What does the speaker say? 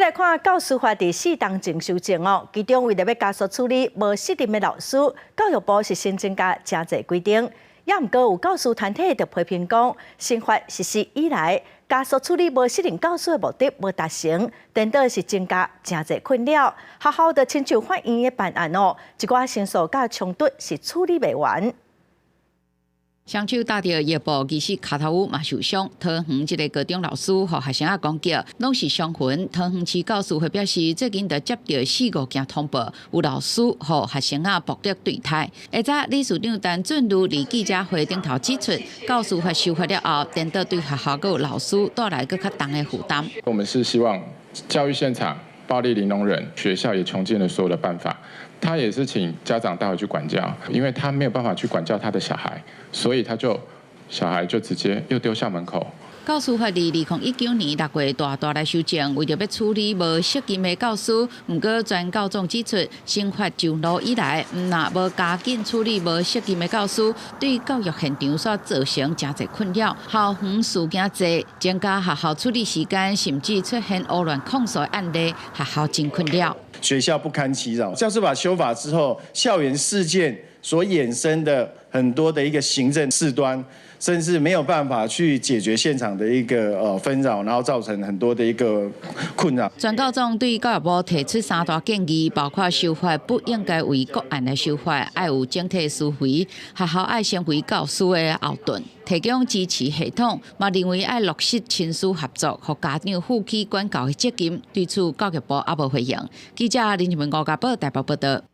來看教師法佇四冬前修正哦，其中為著欲加速處理無適任的老師，教育部是新增加誠濟規定。也毋過有教師團體就批評講，新法實施以來，加速處理無適任教師的目的無達成，顛倒是增加誠濟困擾。學校就親像法院的辦案哦，一寡申訴佮衝突是處理袂完。雙手搭著腰部，其實跤頭趺嘛受傷。桃園一个高中老師予學生仔攻擊，攏是傷痕。桃園市教師會表示，最近就接著四五件通報，有老師予學生仔暴力對待。下早理事長陳俊如佇記者會頂頭指出，教師法修法了後，顛倒對學校佮老師帶來閣較重的負擔。我們是希望教育現場暴力零容忍，學校也窮盡了所有的辦法。他也是請家長帶回去管教，因為他沒有辦法去管教他的小孩，所以他就小孩就直接又丟校門口。教師法佇2019年6月大大來修正，為著欲處理無適任的教師，毋過全教總指出，新法上路以來，毋若無加緊處理無適任的教師，對教育現場所造成誠濟困擾，校園事件濟，增加學校處理時間，甚至出現烏亂控訴的案例，學校真困擾。學校不堪其擾。教師法修法之後，校園事件所衍生的很多的一個行政事端，甚至沒有辦法去解決現場的一個紛擾，然後造成很多的一個困擾。全教總對教育部提出三大建議，包括修法不應該為個案來修法，愛有整體思維，學校愛成為教師的後盾，提供支持系統，嘛認為愛落實親師合作，予家長負起管教的責任。對此，教育部猶無回應。記者林志文、吳家寶台北報道。